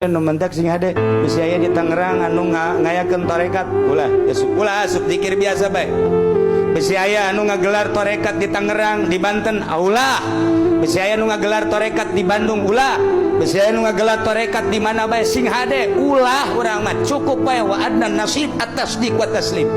Nu mentak sing hade, bisi aya di Tangerang anu ngayakeun tarekat, ulah asup, ulah asup, zikir biasa bae. Bisi aya anu ngagelar tarekat di Tangerang, di Banten, ulah. Bisi aya anu ngagelar tarekat di Bandung, ulah. Bisi aya anu ngagelar tarekat di mana bae, sing hade, ulah. Urang mah cukup bae wa adnan nasib at-tasdiq wa taslim.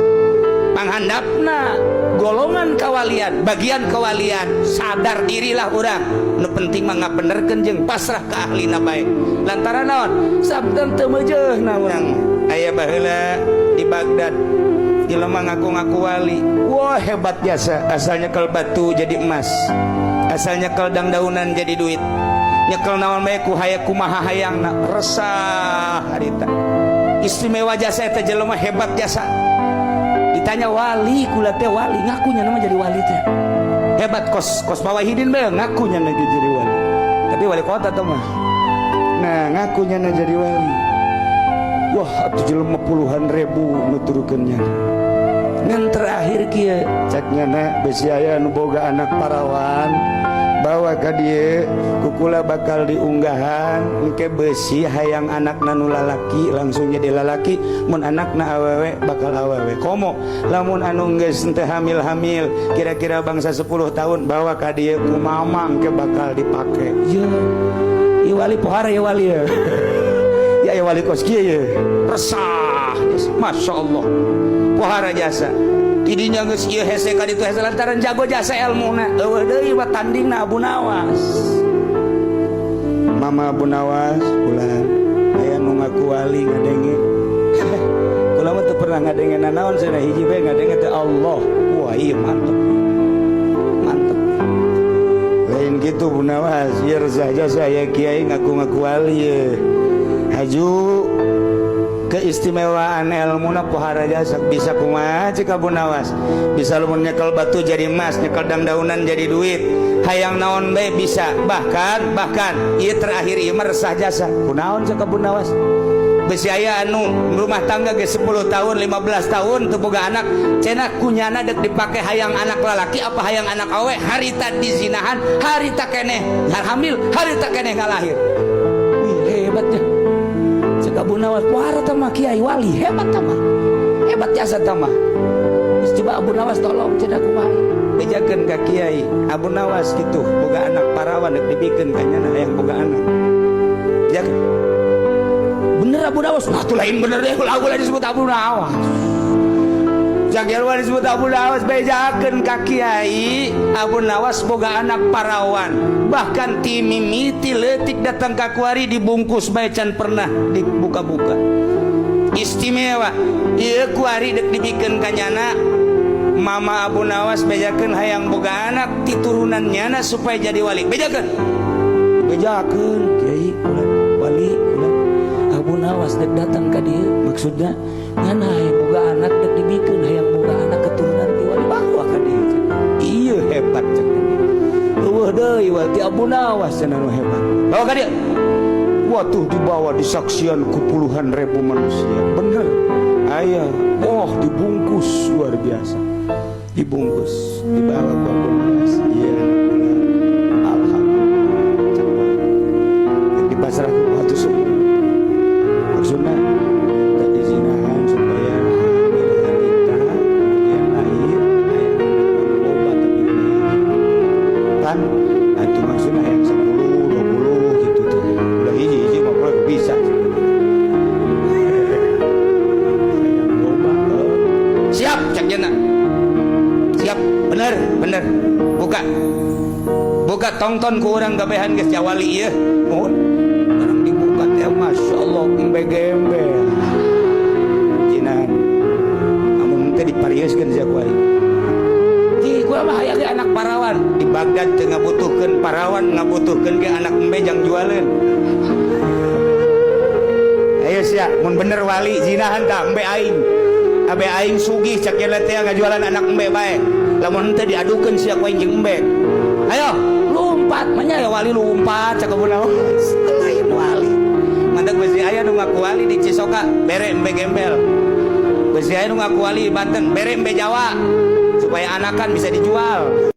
Panghandapna golongan kawalian, bagian kawalian, sadar dirilah urang. Nu penting mah ngabenerkeun jeung pasrah ka ahlina bae, lantaran naon? Sabdan teu meujeuhna urang. Aya baheula di Baghdad jelema ngaku-ngaku wali. Wah, hebat jasa, asal nyekel batu jadi emas, asal nyekel dang-daunan jadi duit, nyekel naon bae ku hayang, kumaha hayangna. Resah harita, istimewa jasa eta jelema, hebat jasa. Ditanya, "Wali kula teh, wali," ngakunya nama jadi wali teh hebat, kos kos Pawahidin bae ngakunya lagi jadi wali, tapi wali kota tuh mah. Nah, ngakunya na jadi wali. Wah, atuh jelema puluhan ribu nuturkeun nya. Ngan terakhir kieu cek nyana, "Bisi aya nu boga anak parawan, bawa ka dieu, ku kula bakal diunggahan. Engke besi hayang anakna nu lalaki langsung jadi lalaki, mun anakna awewe bakal awewe. Komo lamun anu geus teu hamil-hamil kira-kira bangsa 10 tahun, bawa ka dieu, ku mama engke bakal dipake." Ya, ieu wali pohara ya, wali ya, ya, ya wali kos kieu ya. Resah, Masya Allah, pohara jasa. Tidinya geus ieu hese ka ditu hese, lantaran jago jasa ilmuna. Eueuh deui mah tandingna Abu Nawas. Mama Abu Nawas, "Ulah aya nu ngaku wali ngadenge. Kula mah teu pernah ngadenge nanaon cenah, hiji bae ngadenge teh Allah." Wah, iya, mantep. Mantep. Lain gitu, Bu Nawas, ieu resah jasa ya, kiai ngaku-ngaku wali ye. Haju keistimewaan ilmuna pohara jasa, bisa kumaha cek Abu Nawas, bisa lamun nyekel batu jadi emas, nyekel dang-daunan jadi duit, hayang naon bae bisa. Bahkan bahkan ieu terakhir, ieu mah resah jasa. Kunaon cek Abu Nawas, besi aya anu rumah tangga ge 10 tahun, 15 tahun teu boga anak cenah, kunyana dek dipake hayang anak lalaki apa hayang anak awe. Harita dizinahan, harita keneh hamil, harita keneh ngalahir. Wih, hebatnya. Cek Abu Nawas, "Wah, tah kiai wali hebat tah, hebat jasa tah mah." Coba Abu Nawas tolong cenah, kumaha, bejakeun ka kiai Abu Nawas gitu, boga anak parawan dek dibikeun ka nyana, hayang boga anak. Ya bener Abu Nawas. Wah, tuh lain bener deh, lagu lah disebut Abu Nawas. Jagelwa disebut Abu Nawas, bejakeun ka kiai Abu Nawas boga anak parawan, bahkan ti mimiti leutik datang ka kuari dibungkus bae, can pernah dibuka-buka. Istimewa ieu, kuari dek dibikeun ka nyana. Mama Abu Nawas, bejakeun hayang boga anak ti turunan nyana supaya jadi wali, bejakeun, bejakeun kiai kula wali kula. Abu Nawas dek datang ka dieu, maksudnya nyana hayang boga anak dek dibikeun, hayang boga anak keturunan ti wali, bawa ka dieu. Iya, hebat cek. Eueuh deui wali Abu Nawas cenah nu hebat, bawa ka dieu. Wah, tuh dibawa, disaksian ku puluhan ribu manusia. Bener aya, oh, dibungkus luar biasa, dibungkus, dibawa ke Abu Nawas. Iya, alhamdulillah, dipasrah ke batu semua, maksudnya tadi zinahan supaya hamil harita, kemudian lahir, hayang anak loba, tapi kan itu maksudnya yang 10 20 gitu tuh. Udah hiji hiji mah boleh bisa, hayang loba. Siap cek jana, siap, bener bener, buka buka, tongton ku urang kabehan geus jawali ieu. Mohon barang dibuka teh, Masya Allah, embe gembel jinan. Amun teh diparioskeun sia ku aing di gua mah hayang ge anak parawan. Di Baghdad teu ngabutuhkeun parawan, ngabutuhkeun ge anak embe jang jualeun. Ayo sia, mun bener wali, zinahan tah embe aing, abe aing sugih cek nya teh ngajualan anak embe bae. Lamun henteu diadukeun sia ku aing jeung embe. Ayo lompat manya ya wali, lompat cek Abu Nawas. Lain wali mantak. Besi aya nu ngaku wali di Cisoka, bere embe gembel. Besi aya nu ngaku wali di Banten, bere embe Jawa supaya anakan bisa dijual.